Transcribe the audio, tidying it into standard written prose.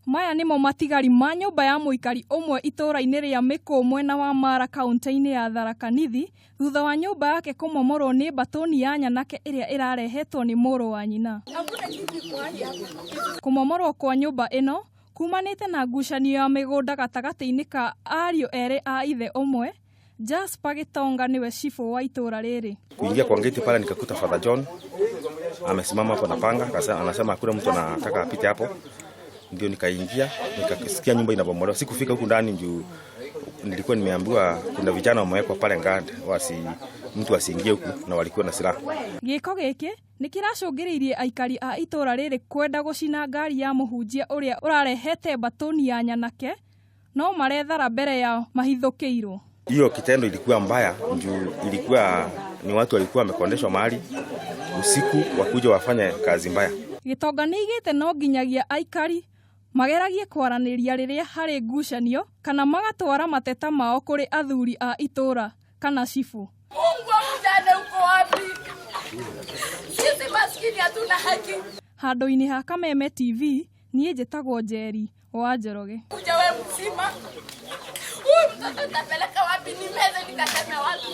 Maya nĩmo matigari ma nyũmba ya mũikari ũmwe itũũra-inĩ rĩa Mĩkũũ mwena wa Mara kaunti-inĩ ya Tharaka Nithi thutha wa nyũmba yake kũmomorwo nĩ mbatũni ya nyanake ĩrĩa ĩrarehetwo nĩ mũrũ wa nyina. Kũmomorwo kwa nyũmba ĩno kumanĩte na ngucanio ya mĩgũnda gatagatĩ-inĩ ka ariũ erĩ a ithe ũmwe. Jasper Gitonga nĩwe cibũ wa itũũra rĩrĩ. Kuingia kwa gate pale nikakuta Father John amesimama hapo na panga, anasema hakuna mtu anataka apite hapo. Ndio nikaingia nikasikia nyumba inabomolewa. Sikufika huku ndani juu nilikuwa nimeambiwa kuna vijana wamewekwa pale guard, wasi mtu asiingie huku na walikuwa na silaha. Gĩko gĩkĩ nĩ kĩracũngĩrĩirie aikari a itũũra rĩrĩ kwenda gũcina ngari ya mũhunjia ũrĩa ũrarehete mbatũni ya nyanake no marethara mbere ya mahithũkĩirwo. Hiyo kitendo ilikuwa mbaya juu ilikuwa ni watu walikuwa wamekondeshwa mahali usiku wakuja wafanye kazi mbaya. Gĩtonga nĩaigĩte no nginyagia aikari mageragie kwaranĩria rĩrĩa harĩ ngucanio kana magatwara mateta mao kũrĩ athuri a itũũra kana cibũ. Mungu wa mjane uko wapi? Sisi maskini hatuna haki. Handũ-inĩ ha Kameme TV niĩ njĩtagwo Njeri wa Njoroge. Kuja we mzima. Huyu mtoto nitapeleka wapi? Nimeze nikaseme wapi?